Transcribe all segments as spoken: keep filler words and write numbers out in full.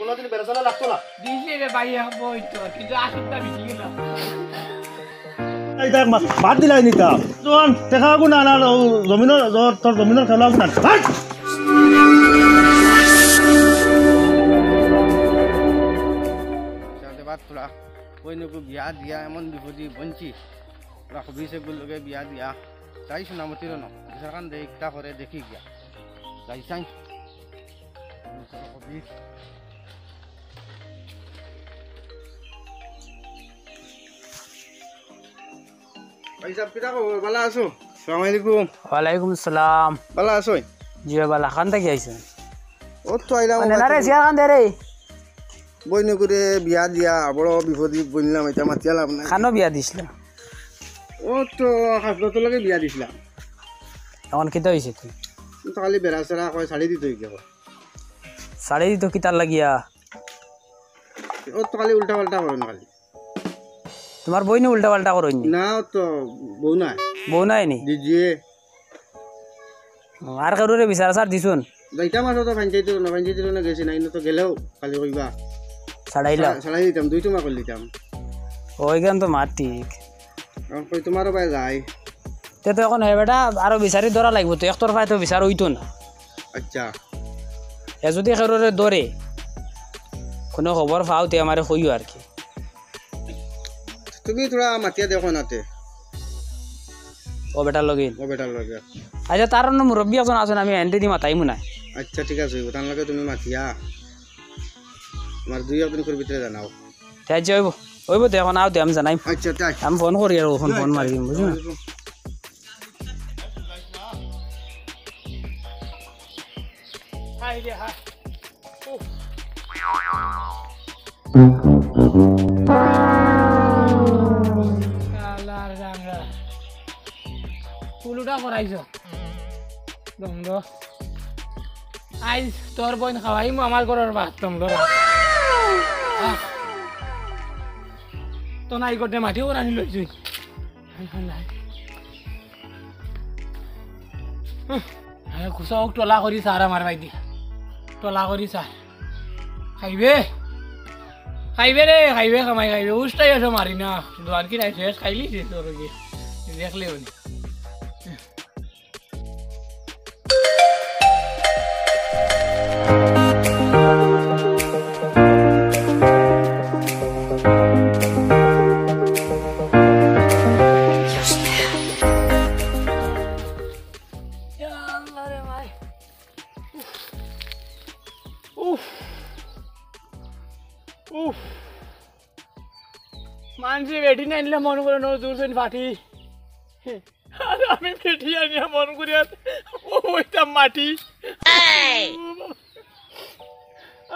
কোনোদিন বেড়া চলা লাগতো না। দিছে রে ভাই, এক বই তো, কিন্তু আসুক না বেশি গেল। এই দেখ মা, বাদ দিলাই নিতাম। যখন দেখা হবো না, না, ও জমিনর, তোর, তোর জমিনর খেলা হবো না। হাট! যাতে বাদ তোরা, ওই নুকু বিয়া দিয়া এমন বিপদি বঞ্চি, তোরা হবি সেগুলোকে বিয়া দিয়া, তাই সোনামতির ন, বিশাখান দেখ, তা করে দেখি গিয়া। যাই চাই। ভাই সাহেব, কিতা খবর? ভালা আছো? আসসালামু আলাইকুম। ওয়ালাইকুম আসসালাম। ভালা আছো? জি ভাই, ভালা। খান থাকি আইছেন? ও তো আইলাম, মানে, না রে, চেয়ার খান দে রে। বইনগুরে বিয়া দিয়া বড় বিপদি বইনলাম, এটা মাতিয়া লাভ নাই। খানো বিয়া দিছিলা? ও তো হাসপাতাল লগে বিয়া দিছিলাম। এখন কিতা হইছে তুই? তো খালি বেড়া সেরা কয়, ছাড়ি দিত হইছে। ছাড়ি দিত কিতার লাগিয়া? ও তো খালি উল্টা পাল্টা করে না খালি। তোমার বইনে উল্টা পাল্টা করইনি? না, ও তো বউ নাই। বউ নাই নি? জি, জি। ও, আর কেউরে বিচার আচার দিছুন? যাইতাম আসো তো পঞ্চায়েত না, পঞ্চায়েত না গেছি না, ইনো তো গেলেও খালি কইবা। ছাড়াইলাম। ছাড়া-, ছাড়াই দিতাম, দুই টুমা করে দিতাম। ওইখান তো মাত ঠিক। এখন কই তোমারও ভাই যাই। তে তো এখন হে বেটা আরো বিচারি ধরা লাগবো তো, একতরফায় তো বিচার হইতো না। আচ্ছা। এ যদি কেউরে ধরে, কোনো খবর পাও তে আমারে কইও আর কি। তুমি তোরা মাতিয়া দেখো না তে। ও বেটার লগে। ও বেটার লগে। আচ্ছা, তার অন্য মুরব্বী একজন আছেন, আমি এন্ট্রি দি মাতাইমু না। আচ্ছা, ঠিক আছে, ওটার লগে তুমি মাতিয়া আমার দুই একদিন করে ভিতরে জানাও। তে আচ্ছা, হইব, হইব, তে এখন আও, তে আমি জানাই। আচ্ছা, তাই। আমি ফোন করি আর ওখান ফোন মারি দিম, বুঝছো না? হায় রে হায়। উফ। কালার গাঙ্গা। কুলুটা করাইছ। দম দ। আইজ তোর বইন খাওয়াইমু আমার ঘরর ভাত, দম দ। আহ। তো নাই গডে মাটি ওরানি লইছুই। হায়, হায়, হায়। হুঁ, আরে কুসা হোক, টলা করি সার আমার ভাই দি। টলা করি সার। খাইবে? খাইবে রে, খাইবে, কামাই খাইবে। উষ্টাই আসো মারি না। দোয়ান কি নাই শেষ, খাইলি শেষ তোর কি। দেখলে উনি। ইয়া আল্লাহ রে ভাই। উফ। উফ। মানষে বেটি না আনলে মন করে নজর ফাটি। আর আমি বেটি আনিয়া মন করি আর ও হইতাম মাটি।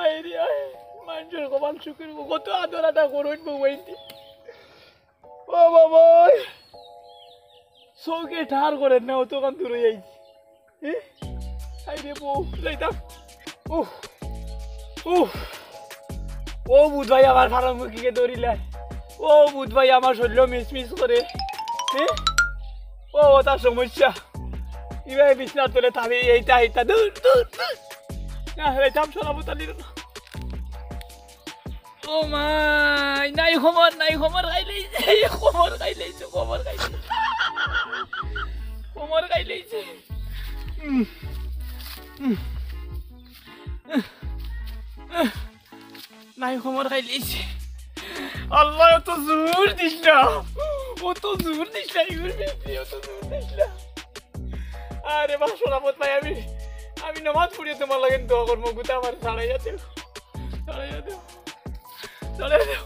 আয় রে আয়, মানষর কপাল শুকিয়ে কত আদর আদা করইন বউ আইতে। ও বাবা, চোখে ঠার করে না, অতখান দূরে যাইছি। এ? আই রে বউ, যাইতাম। উফ, উফ। ও বুধ ভাই আমার ফার্ম মুখিকে দৌড়িলায়। ও বুধ ভাই আমার শরীর মিস মিস করে। এ? ও, ওটা সমস্যা। ইবাই বিছনার তলে থামি এইটা, এইটা, দূর, দূর, দূর। না, যাইতাম সোনামতালির। ও মাই, নাই খবর, নাই খবর খাইলাইছে, খবর খাইলাইছে, খবর খাইলাইছে। খবর খাইলাইছে। উম, উম। নাই খবর খাইলাইছে। আল্লাহ, অত জোর দিস না। অত জোর দিস না, ইগুর বেশি, অত জোর দিস না। আরে বা, শরাফত ভাই, আমি, আমি নামাজ পড়িয়া তোমার লাগি দোয়া করমু, গুতা আমার ছাড়াইয়া দেও। ছাড়াইয়া দেও। ছাড়াইয়া দেও।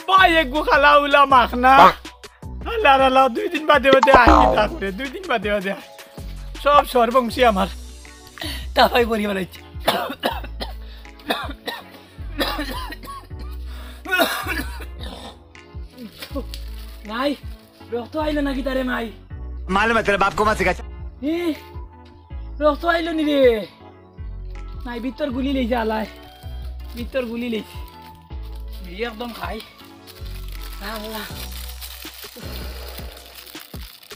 ভাই, এগু খালা উলা মাখ না। আল্লাহ, আল্লাহ, দুই দিন বাদে বাদে আয়, কিতা করে? দুই দিন বাদে বাদে আয়। সব সর্বংশী আমার। তাফাই পড়িয়া বেড়াইছে। নাই, রক্ত আইলো নাকি তারে মাই? मालूम है, तेरे बाप को मत सिखा। এ, রক্ত আইলো নি রে? নাই, ভিতর গুলি লইছে আলাই। ভিতর গুলি লইছে। বিড়ি একদম খাই। আল্লাহ।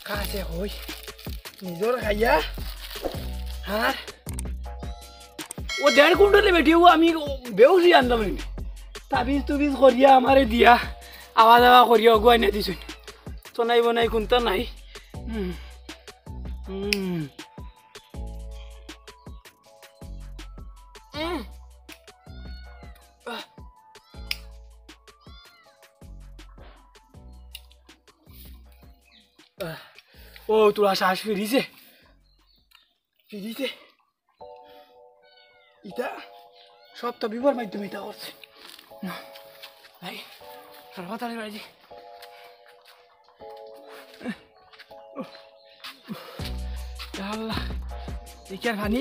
কাছে হই। নিজর খাইয়া। আর ও দেড় কুইন্টালে বেটি, ও আমি বেউসি আনলাম এনে। তাবিজ তুবিজ করিয়া আমারে দিয়া, আওয়া যাওয়া করিয়া ওগু আনিয়া দিছইন। তো নাই বনাই কুন্তা নাই। হুম। হুম। হুম। আহ। আহ। ও, তোরা শ্বাস ফিরিছে। ফিরিছে। ইটা সব তো বিবর মাধ্যমে ইটা করছে। না, ভাই, সর্বতালি বাড়ি। ইয়া আল্লাহ, দেখি আর পানি,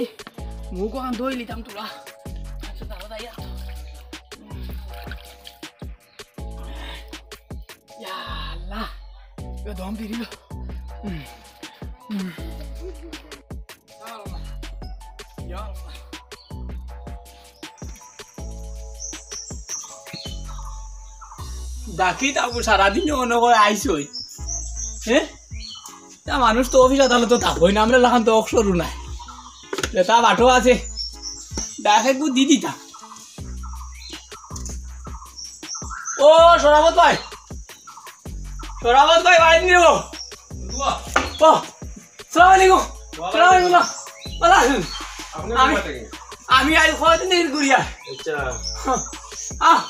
মুখ ওখান ধুই লিতাম তোরা। আচ্ছা, দাঁড়া, দাঁড়া, দাঁড়া। ইয়া আল্লাহ, ইয়া দম ফিরিল। হুম, হুম। ইয়া আল্লাহ, ইয়া আল্লাহ। ডাকি তাবু সারাদিন অনো করে আইসই। হ্যাঁ? তা মানুষ তো অফিস আদালত তো থাকই না, আমরা লাখান তো অবসরও নাই। যেটা বাটো আছে, ডাকে গু দি দিতা। ও, শরাবত ভাই। শরাবত ভাই, বাড়ি নিয়ে যাবো। ও, সালাম আলাইকুম। সালাম আলাইকুম। ভালো আছেন? আপনি আমি, কোথা থেকে? আমি আই কয়দিন ঘুরিয়া। আচ্ছা। আহ,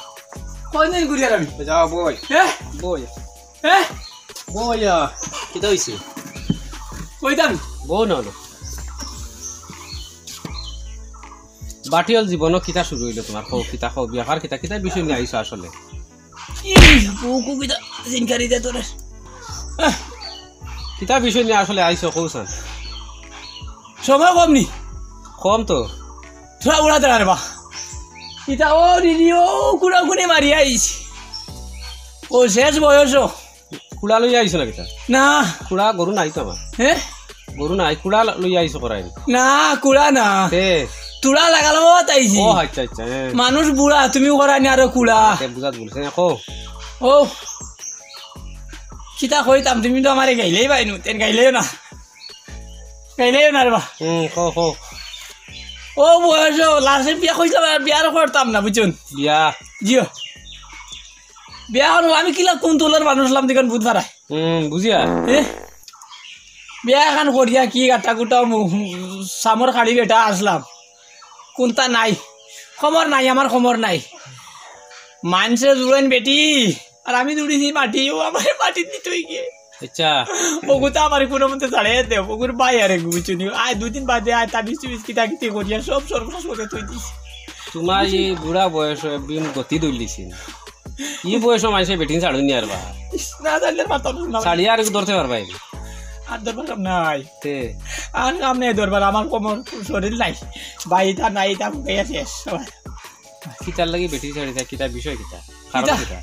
কয়দিন ঘুরিয়ার আমি। যাও, বই। হ্যাঁ? বই। হ্যাঁ? বই, আহ, কিতা হইছে? কইতাম? বউ না হলো। বাটিয়াল জীবনও কিতা শুরু হইলো তোমার? কও, কিতা কও, ব্যাপার কিতা, কিতা বিষয় নিয়ে আইছো আসলে? ইস, বুকু কিতা জিনকারি দে তোরে। আহ। কিতা বিষয় নিয়ে আসলে আইছো, কও চাইন? সময় কম নি? কম তো। থুড়া উড়া দাঁড়া রে বা। ইতা ও রিলি ও কুড়া কুড়ি মারি আইস। ও শেষ বয়স ও। কুড়া লইয়া আইছো না কিতা? না। কুড়া গরু নাই তো আমার। হে? গরু নাই, কুড়া ল-, লইয়া আইছো করাই। না, কুড়া না। তে? তুড়া লাগালো তাইছি। ও, আচ্ছা, আচ্ছা, হ্যাঁ। মানুষ বুড়া, তুমি করাই নি আরো কুড়া। তে বুঝাত বলছে না, কও। ও। কিতা কইতাম, তুমি তো আমারে গাইলেই বাইনু, তেন গাইলেও না। গাইলেও না রে বা। হুম, কও, কও। ও বয়স, লাস্টে বিয়া কইছিলাম, আর বিয়া আর করতাম না, বুঝছইন? বিয়া? জিও। বিয়া হলো, আমি কিলা কোন তোলার মানুষ হলাম, দেখুন বুধ ফারায়। হুম, বুঝিয়া। এ? বিয়া এখন করিয়া কি গাটা গুটা মু-, সামর খাড়ি বেটা আসলাম। কোনটা নাই? খবর নাই, আমার খবর নাই। মানষে জুড়েন বেটি, আর আমি জুড়িছি মাটি, ও আমার মাটির দিতে হয়ে গিয়ে। আচ্ছা। ওগুতা আমার কোনো মতে ছাড়ে দে, ওগুর ভাই আরে গুবি চুনি। আয় দুই দিন বাদে আয়, তাবিজ তুবিজ কিতা কিতি করিয়া সব সর্বনাশ করে তুই দিস। তোমার এই বুড়া বয়স বিম গতি দৌড়লিছি। ই বয়সও মানষে বেটিন ছাড়ুন নি আর বা। ইস, না জানলে পারতাম না। ছাড়িয়া আর ধরতে পারবা এই। আর দরবার কাম নাই। তে। আর কাম নাই দরবার, আমার কোমর শরীর নাই। ভাই, ইতা নাই, ইতা মুখে শেষ সবাই। কিতার লাগি বেটি ছাড়ি যায়, কিতা বিষয় কিতা? কারণ কিতা? কিতা?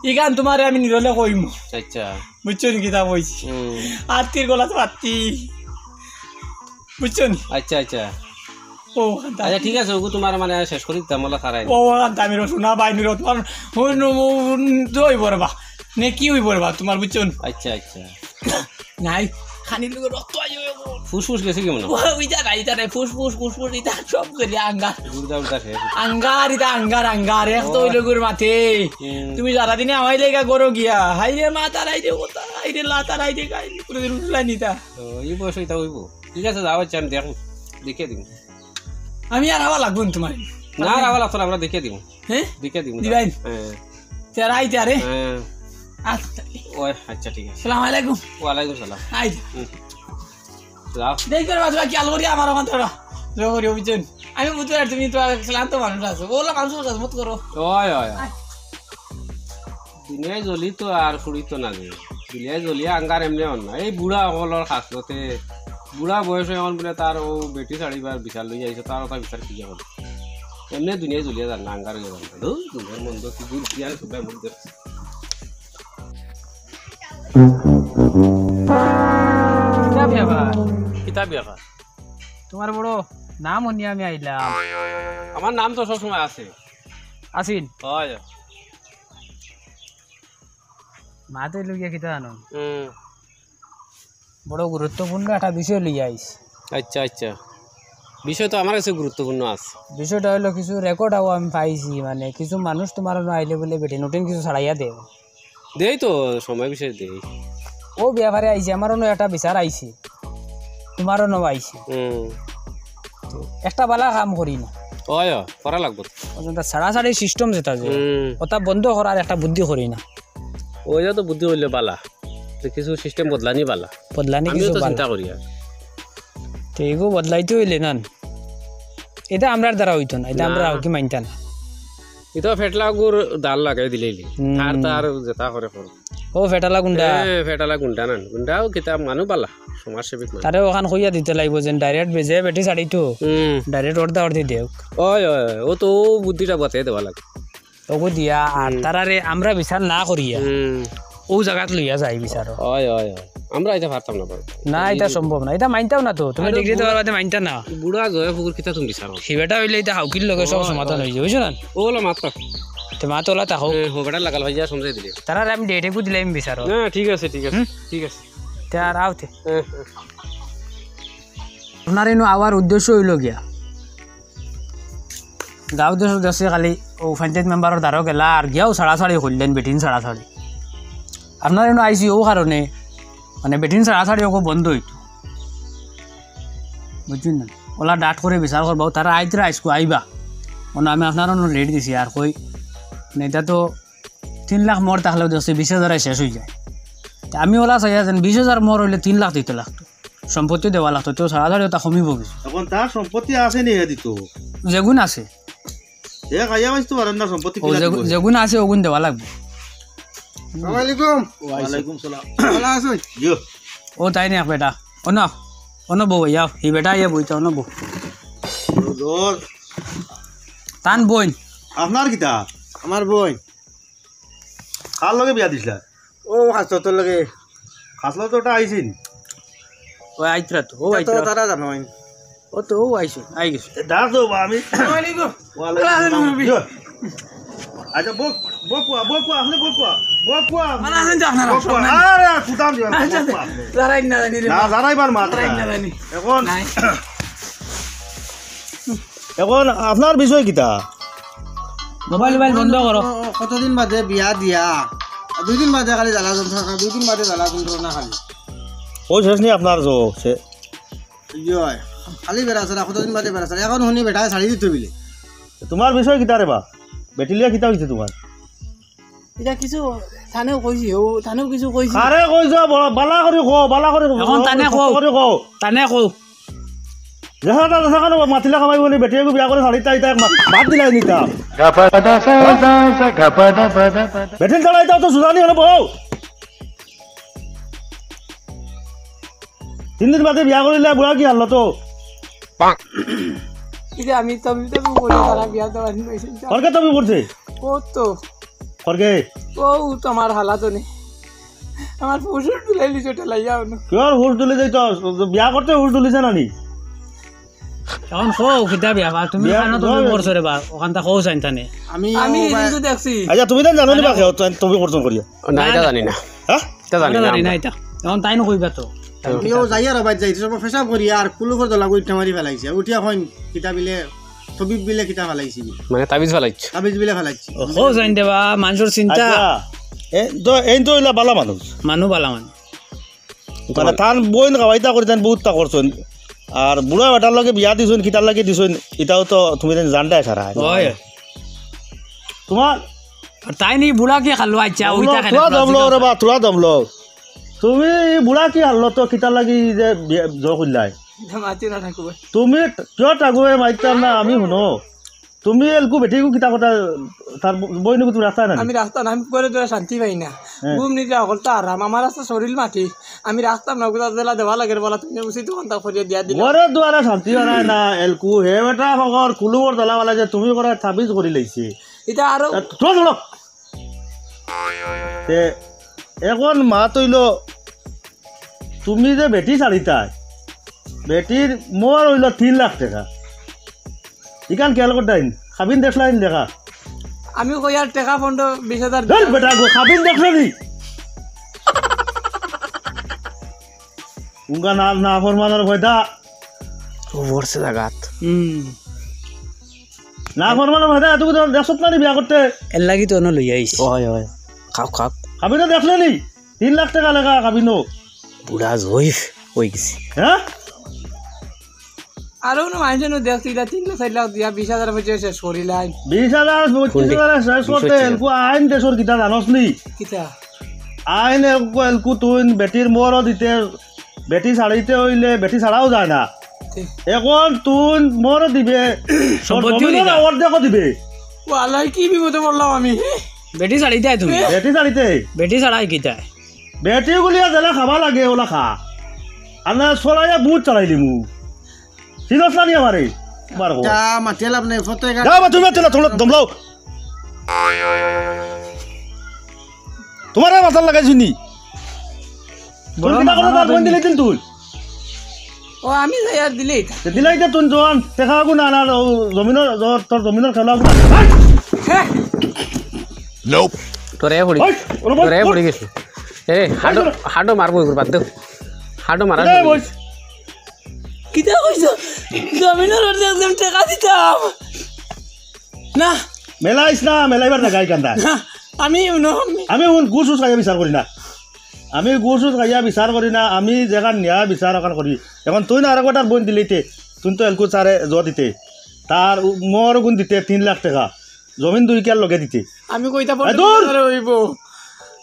ইখান তোমারে আমি নিরলে কইমু। আচ্ছা। বুঝছো নি কিতা কইছি? হুম। আত্তির গলাত পাত্তি। বুঝছো নি? আচ্ছা, আচ্ছা। ও, কান্তা। আচ্ছা, ঠিক আছে, ওগু তোমার মানে শেষ করি দিতাম, ওলা খারাই। ও, কান্তা, আমি রসুন না বাইনি রো, তোমার হুন, হুন, হুন, হইব রে বা। নে কি হইব রে বা, তোমার বুঝছো নি? আচ্ছা, আচ্ছা। নাই, খানির লগে রক্ত আইও। ফুসফুস গেছে কি মনে হয়? ও, ইটা নাই, ইটা নাই, ফুসফুস, ফুসফুস, ইটা সব গেলি আঙ্গার। গুর্দা উর্দা শেষ। আঙ্গার, ইটা আঙ্গার, আঙ্গার, এক তো ও। ওই লোকের মাথে। হুম। তুমি সারাদিনে আমাই লেগা গরো গিয়া। হাই রে মাথা, হাই রে ওতা, হাই রে লাতা, হাই রে গাই, পুরো দিন উঠলাই নিতা। ও, এই বয়স ইটা হইব। ঠিক আছে, যাও, আচ্ছা, আমি দেখো, দেখিয়ে দিব। আমি আর আওয়া লাগবো না তোমার। না, আর আওয়া লাগতো না, আমরা দেখিয়ে দিব। হ্যাঁ? দেখিয়ে দিব। দিবাই? হ্যাঁ। তেরাই তেরে। হ্যাঁ। আচ্ছা। ওই, আচ্ছা, ঠিক আছে। সালাম আলাইকুম। ওয়ালাইকুম সালাম। আই। হুম। যাও। দেখবে বাবা, তোমার খেয়াল করি আমার ওখান থেকে। জোর করি অভিযান। আমি বুঝতে পারি তুমি তো আর ক্লান্ত মানুষ আছো। ওলা মানুষ আছো, মত করো। ওই, ওই, ওই। আয়। দুনিয়ায় জ্বলি তো আর ফুড়ি তো না রে। দুনিয়ায় জ্বলিয়া আঙ্গার এমনি অন না। এই বুড়া অকলর খাসলতে, বুড়া বয়সে এখন বুলে তার ও বেটি ছাড়িবার বিচার লই আইছে, তার ওটা বিচার কি হবে? এমনি দুনিয়ায় জ্বলিয়া যার না, আঙ্গার হইয়া যার না। ধুর, দুনিয়ার মন্দ কি গুণ কি আর সুখে মুখ দেখছে। কিতা ব্যাপার? কিতা ব্যাপার? তোমার বড় নাম শুনিয়া আমি আইলাম। আমার নাম তো সবসময় আছে। আসিন? হয়। মাতে লইয়া কিতা আনো? হুম। বড় গুরুত্বপূর্ণ একটা বিষয় লইয়া আইস। আচ্ছা, আচ্ছা। বিষয় তো আমার কাছে গুরুত্বপূর্ণ আছে। বিষয়টা হইলো কিছু রেকর্ড আও আমি পাইছি, মানে কিছু মানুষ তোমার অনো আইলে বুলে বেটিন উটিন কিছু ছাড়াইয়া দেও। দেই তো, সময় বিশেষ দেই। ও ব্যাপারে আইছে, আমার অনো একটা বিচার আইছে, তোমার অনো আইছে। হুম। তো একটা বালা কাম করি না। অয়, অয়, করা লাগবো তো। অউ যে ছাড়াছাড়ি সিস্টেম যেটা যে, হুম। ওটা বন্ধ করার একটা বুদ্ধি করি না। ওইটা তো বুদ্ধি অইলে বালা, যে কিছু সিস্টেম বদলানি বালা। বদলানি আমিও কিছু তো বালা। চিন্তা করি আর। তো এগু বদলাইতে অইলে না, এটা আমরার দ্বারা অইতো না, এটা আমরা না। আউকি মানতা না। এটা ফেটলাগুর দাল লাগাই দিলেই নি। হুম। তার তার যেটা করে করো। ও ফেটালা গুন্ডা। এ, ফেটালা গুন্ডা না, গুন্ডাও কিতা মানু বালা, সমাজসেবিক মানু। তারে ওখান কইয়া দিতে লাগবো যে ডাইরেক্ট বেজে বেটি ছাড়ি তো। হুম। ডাইরেক্ট অর্ধা অর্ধি দেউক। ওই, ওই, ওই, ও তো ও বুদ্ধিটা বাতাই দেওয়া লাগে। ওগো দিয়া আর হুম। তারারে আমরা বিচার না করিয়া হুম। ও জাগাত লইয়া যাই বিচারো। ওই, ওই, ওই। আমরা এটা পারতাম না, বাবা। না, এটা সম্ভব না, এটা মানতাম না তো। তুমি আরে ডিগ্রি দেওয়ার বাদে মানতা না। বুড়া জয় ফুকুর কিতা তুমি বিচারো? হি বেটা অইলে এটা হাউকির লগে সব ওই, সমাধান ওই। অইছে, বুঝছো না? ওলা মাত্র। তে মা তোলা তাকো। এ, হো বেটা লাগাল ভাইয়া সমঝাই দিলে। তারারে আমি ডেট একু দিলাম বিচারো। না, ঠিক আছে, ঠিক আছে, হুম? ঠিক আছে। তে আর আও তে। এ, এ। আপনার এনু আওয়ার উদ্দেশ্য অইলো গিয়া। গাঁও দেশো দেশে খালি ও পঞ্চায়েত মেম্বারর দ্বারো গেলা আর গিয়াও ছাড়াছাড়ি করলেন, বেটিন ছাড়াছাড়ি। আপনার এনু আইছি ও কারণে, মানে বেটিন ছাড়াছাড়ি ওকে বন্ধ অইতো। বুঝছেন না? ওলা ডাট করে বিচার করবা, তারা আইতরা আইসকু আইবা। মানে আমি আপনার অনো রেট দিছি আর কই, মানে এটা তো তিন লাখ মোর থাকলেও দেখছি বিশ হাজারে শেষ অই যায়। তে আমি ওলা চাইয়া যেন বিশ হাজার মোর অইলে তিন লাখ দিতে লাগতো, সম্পত্তি দেওয়া লাগতো, তো ছাড়াছাড়ি ওটা কমিব কিছু। এখন তার সম্পত্তি আছে নি, হে দিত? যেগুন আছে। হে খাইয়া বাঁচতে পারেন না, সম্পত্তি ও, কিলা যেগু-, দিব? যেগুন আছে, ওগুন দেওয়া লাগবো। আসসালামু আলাইকুম। ওয়ালাইকুম সালাম। ভালা আছইন? জিও। ও তাইন এক বেটা। অনো, অনো বউ, ইয়াও। হি বেটা, ইয়া বইতা, অনো বউ। জোর। তান বইন। আপনার কিতা? আমার বইন। কার লগে বিয়া দিছলা? ও, খাসলতর লগে। খাসলত ওটা আইছিল? ও আইতরা তো, ও তা তো আইতরা। তারা জানো আইন। ও তো, ও আইছে, আই গেছে। এ, ডাক দেও বা আমি। আসসালামু আলাইকুম। ওয়ালাইকুম আসসালাম। আসসালাম। ইয়ো। আচ্ছা, বক, বকুয়া, বকুয়া, আপনি বকুয়া। বকুয়া। মানে, আসেন তো আপনারা, বকুয়া। সব নাই। আরে, আর কুদাম দিবা না, আচ্ছা, বকুয়া। দাঁড়াই না, জানি রে না, বাবা। দাঁড়াইবার মাত দাঁড়াই না। না, জানি। এখন নাই। এখন আপনার বিষয় কিতা? মোবাইল, মোবাইল বন্ধ করো। ও, ও, কতদিন বাদে বিয়া দিয়া, আর দুই দিন বাদে খালি জ্বালা যন্ত্রণা, দুই দিন বাদে জ্বালা যন্ত্রণা খালি। ও শেষ নি আপনার জো, সে ইয়ে হয়, খালি বেড়া ছাড়া, কতদিন বাদে বেড়া ছাড়া। এখন হুনি বেটায় ছাড়ি দিত বিলে। তোমার বিষয় কিতা রে বা? বেটিলিয়া কিতা হইছে তোমার? এটা কিছু থানেও কইছি, ও থানেও কিছু কইছি। আরে কই যাও, বলা, বালা করি কও, বালা করি কও, এখন তানে কও। করি কও। তানে কও। দেখা না, দেখা না, মাতিলা কামাই বলি, বেটি এগু বিয়া করে শাড়ি তাই তাই মা-, বাদ দিলাই নিতা। বেটি ছাড়াই তাও তো সুজানি হলো বউ। তিন দিন বাদে বিয়া করিলে বুড়া কি হারলো তো? এই যে আমি তবি তবি বলি, তারা বিয়া দেওয়ার নিয়ে এসে যা। ওর কে তবি করছে? ও তো। ওর কে? ও তো আমার হালাত নেই। আমার ফুসুর তুলে লিচু ঠেলাইয়া হলো। কি আর হুশ তুলে যাই তো? বিয়া করতে হুশ তুলিছে না নি? এখন কও, কিতা বিয়া বা? তুমি বিয়া কানো তুমি কও। করছো রে বা? ওখানটা কও চাইন তানে। আমি আমি ও বা- কিন্তু দেখছি। আচ্ছা, তুমি তো জানো নি বা কেউ? তুমি, তুমি করছো করিয়া? না, এটা জানি না। হ্যাঁ? এটা জানি এটা না জানি না আমরা। এটা। এখন তাইন কইবা তো। আমিও যাইয়া রবাইত যাই, সব পেশাব করি আর কুলুফর দলা উঠা মারি ফেলাইছে। উঠিয়া কইন, কিতা বিলে, তবিব বিলে কিতা ফেলাইছি বিলে। মানে তাবিজ ফেলাইছে? তাবিজ বিলে ফেলাইছে। ও, কও চাইন দেবা, মানুষের চিন্তা। আচ্ছা, এ, তো, এই তো হইলা বালা মানুষ। মানু বালা মানুষ। মানে তান বইন খাওয়াইতা করি তান বহুত তা করছইন। আর বুড়া বেটার লগে বিয়া দিছইন, কিতার লাগি দিছইন, ইটাও তো তুমি তান জানতায় সারা। হয়। তোমার আর তাইন ই বুড়া কি খালো? আচ্ছা, ওইটা দমলো, খেলে তোরা দমলো রে বা, তোরা দমলো। তুমি ই বুড়া কি হারলো তো কিতার লাগি যে বিয়া, জো কইলাই? মাতি না থাকো ভাই। তুমি কিয় থাকো এ মাইতাম না, আমি হুনো। তুমি এলকু বেটিগু কিতা কথা, তার বইনগু তুমি রাখতা না নি? আমি রাখতাম না, আমি করে ধরে শান্তি পাই না। হ্যাঁ। ঘুম নিতে হকলতা আরাম, আমার আছে শরীর মাটি, আমি রাখতাম না, ওগুলা জেলা দেওয়া লাগে বলা, তুমি উচিত দোকানটা করিয়া দিয়া দিলে। ঘরে দুয়ারে শান্তি হয় না, এলকু হে বেটা হকল কুলুবর দলা বলা যে তুমি করে তাবিজ করি লইছে। এটা আরো এ, চলো, চলো। তে, এখন মাত অইলো, তুমি যে বেটি ছাড়িতায়, বেটির মোর অইলো তিন লাখ টেকা। ইখান খেয়াল করতাইন, খাবিন দেখলাইন দেখা। আমি কই আর টেকা পনেরো বিশ হাজার ধুর বেটা গো, খাবিন দেখলে নি? উঙ্গা না, না ফরমানোর ভয়টা। তো পড়ছে জাগাত। হুম। না, ফরমানো ভাই, এত কিছু দেখছত না নি বিয়া করতে? এর লাগি তো অনো লইয়া আইছি। অয়, অয়। খাও, খাও। খাবি না দেখলে নি? তিন লাখ টেকা লেখা খাবি নো। বুড়া জয়ীফ অই গেছে। হ্যাঁ? আরো না মাইনষে নু দেখছি, ইলা তিন লাখ, চাইর লাখ দিয়া বিশ হাজার পয়সা শেষ করিলাই। বিশ হাজার, পঁচিশ হাজার শেষ করতে, এলকু আইন দেশর কিতা জানস নি? কিতা? আইন এলকু, এলকু তুইন বেটির মোহরও দিতে, বেটি ছাড়াইতে অইলে বেটি ছাড়াও যায় না। ঠিক। এখন তুইন মোহরও দিবে, সম্পত্তিও জমিনর দিবে। অর্ধেকও দিবে। ওয়ালাই কি বিপদে পড়লাম আমি। বেটি ছাড়াইতে তুমি? বেটি ছাড়াইতে। বেটি ছাড়াই কিতা? বেটি গুলিয়া যেলা খাবা লাগে, ওলা খা। আর না, ছড়াইয়া বুট ছাড়াই দিমু। চিনস না নি আমারে? বার কর। যা, মাতিয়া লাভ নাই, ফটো এগা- যা, মাতুন, মাতুন, তোমরা দমলাও। তোমারে মাথার লাগাইছি নি? তুই বড় কিতা মাথা করো, না তার বোন তুমি। দিলে দিন তুই। ও, আমি যাই আর দিলেই তো। তে দিলাই তো তুই জোয়ান, দেখা আগুন আনার, ও জমিনর, তোর, তোর জমিনর খেলা আগুন। হ্যাঁ। তোরে পড়ি, ওই, ওরে বল, তোরে বল। পড়ি গেছে। এ, হাডো, হাডো মারবো এগুর বাদ দেও। হাডো মারা এ, যাবে। বল। কিতা কইছো? জমিনর অর্ধেক একদম টেকা দিতাম। না। মেলাইস না, মেলাইবার জাগা ইখান দা। না, আমি হুনো, আমি আমি হুন, ঘুষ উস খাইয়া বিচার করি না। আমি ঘুষ উস খাইয়া বিচার করি না, আমি যেখান ন্যায় বিচার ওখান করি। এখন তুই না আরেক বেটার বোন দিলেইতে, তুই তো এলকু চারে জ দিতে। তার উ-, মোহর গুণ দিতে তিন লাখ টেকা। জমিন দুই কিয়ার লগে দিতে। আমি কইতা এ, দূর! পারি অইবো।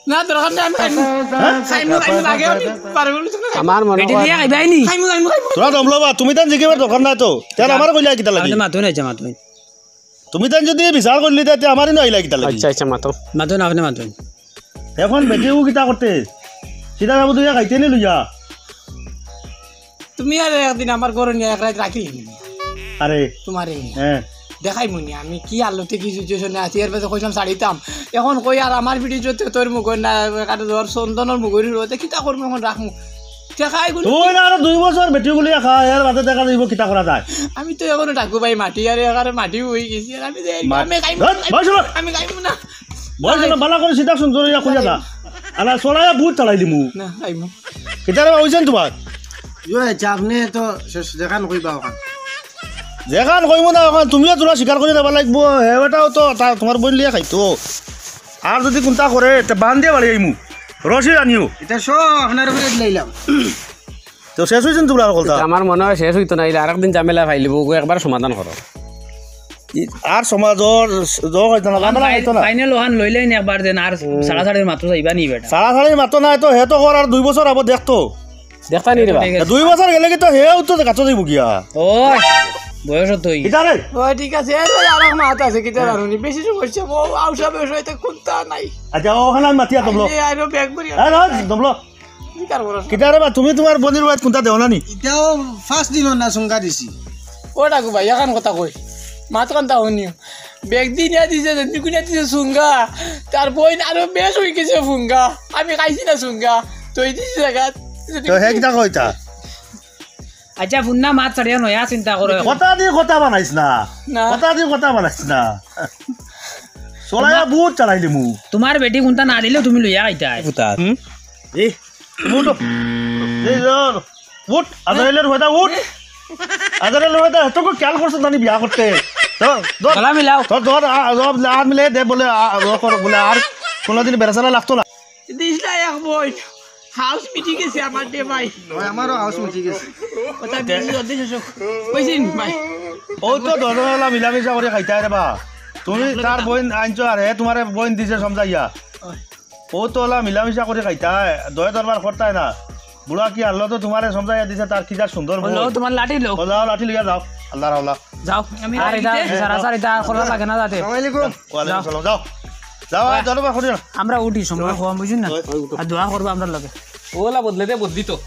না, দরকার নাই, আমি খাইমু। হ্যাঁ? খাইমু, খাইমু, আগে আমি পারবো না, খাইমু। আমার মনে বেটি হয় দিয়া খাইবাই নি? খাইমু, খাইমু, খাইমু। তোরা দমলো বা, তুমি তান জিকিবার দরকার নাই তো। তেন আমারে কইলা কিতা লাগি? আপনি মাতুন, আচ্ছা, মাতুন। তুমি তান যদি বিচার করলি, তে আমারে নু আইলা কিতা লাগি? আচ্ছা, আচ্ছা, মাতো। মাতুন, আপনি মাতুন। এখন বেটিও কিতা করতে? সিধা যাবো তুই খাইতে নি লইয়া? তুমি আর একদিন আমার ঘরো নিয়া এক রাইত রাখিলিমু নি। আরে। তোমারে নি। হ্যাঁ। দেখাইমু নি আমি কি আলোতে কি situation-এ আছি, এর বাদে কইছিলাম ছাড়িতাম। এখন কই আর আমার video-ত তোর মুখর না, কারণ ধর চন্দনর মুখর রোদে কিতা করমু এখন রাখমু। দেখাই গুলি। তুই না আরো দুই বছর বেটি গুলিয়া খা, এর বাদে দেখা যাইবো কিতা করা যায়। আমি তো এখনো ডাকু ভাই মাটি, আর এখানে মাটি হয়ে গেছি, আর আমি যাই, মাটি। আমি খাইমু, ধর, খাইমু, বয়স হলো। আমি খাইমু না। বয়স হলো, বালা করে সিধা সুন্দর হইয়া খুঁজে যা। আলা চড়াইয়া বুট চালাই দিমু। না, খাইমু। কিতারে বা অইছে নি তোমার? ইয়ো, আচ্ছা, আপনি তো শেষ যেখান কইবা ওখান। যেখান কইমু না ওখান, তুমিও তোরা স্বীকার করে দেবা লাগবো। হে বেটাও তো তা-, তোমার বইন লিয়া খাইতো। আর যদি কুন্তা করে, তে বান দিয়া বাড়ি আইমু। রশি আনিও। এটা সব আপনার উপরে দিলাইলাম। তো শেষ অইছে নি তোমরা হকলতা? আমার মনে হয় শেষ অইতো না, ইলা আরেকদিন ঝামেলা ফাইলিবো, ওগু একবার সমাধান করো। ই-, আর সমাজর জ-, হইতো না, ঝামেলা ফাই-, হইতো না। Final ওখান লইলেই নি একবার যেন আর হুম। ছাড়াছাড়ির মাতো যাইবা নি বেটা। ছাড়াছাড়ির মাতো নাই তো, হে তো কর আর দুই বছর আবো দেখতো। দেখতা নি রে বা। ঠিক আছে। দুই বছর গেলে কি তো হে উত্তর কাছে যাইবো গিয়া। ওই, বয়স তো হই। কিতা রে? ওই ঠিক আছে, এর ভাই আর এক মাত আছে, কিতা জানো নি? বেশি সমস্যা, ও আউসা বয়স হইতে কুন্তা নাই। আচ্ছা, ওখানে আমি মাতিয়া দমলো। আরে, আরো ব্যাগ ভরি এ, না, দমলো। স্বীকার করো। কিতা রে বা, তুমি তোমার বইনর বাড়িত কুন্তা দেও না নি? এটাও first দিন না সুঙ্গা দিছি। ও ডাকু ভাই, এখান কথা কই। মাত কান্তা হনিও। ব্যাগ দি নিয়া দিছে, যেমনি করিয়া দিছে সুঙ্গা। তার বইন আরো বেশ হই গেছে ফুঙ্গা। আমি খাইছি না সুঙ্গা। তো এই দিছি জায়গা। তো হে কিতা কইতা? আচ্ছা, ফুন্না মাত ছাড়িয়া নয়া চিন্তা করো এখন। কথা দি কথা বানাইস না। না। কথা দি কথা বানাইস না। চলাইয়া বুট চালাই দিমু। তোমার বেটি কুন্তা না দিলেও তুমি লইয়া আইতায়। ফুতা। হুম? এ, উঠ। এই ধর, উঠ। আজারাইলর হয়দা উঠ। আজারাইলর হয়দা এত করে খেয়াল করছো জানি বিয়া করতে। ধর, ধর। গলা মিলাও। ধর, ধর, আ, ধর, আ, মিলে দে বলে, আ, আ, কর বলে, আর কোনোদিন বেড়াচালা লাগতো না। দিস না এক বই। হাউস মিটি গেছে আমার দে ভাই। ভাই, আমারও হাউস মিটি গেছে। ওটা বেশি জলদি শেষ হোক। কইছি নি ভাই? ও তো দরজা মিলামিশা করে খাইতায় রে বা। তুমি তার বইন আনছো আর হে তোমার বইন দিছে সমঝাইয়া। ওই। ও তো ওলা মিলামিশা করি খাইতায়, দয় দরবার করতায় না। বুড়া কি আল্লাহ তো তোমারে সমঝাইয়া দিছে, তার কি যা সুন্দর বউ। লো, তোমার লাঠি লো। ও যাও, লাঠি লইয়া যাও। আল্লাহর হাওলা। যাও। আমি আর এটা সারা সারি তা করা লাগে না যাতে। আসসালামু আলাইকুম। ওয়ালাইকুম সালাম। যাও। যাও, আর দরবার করিও না। আমরা উঠি, সময় কম, বুঝুন না? ওই, ওই, উঠো। আর দোয়া করবো আমরা লগে। ওলা বদলে দে, বদলি তো।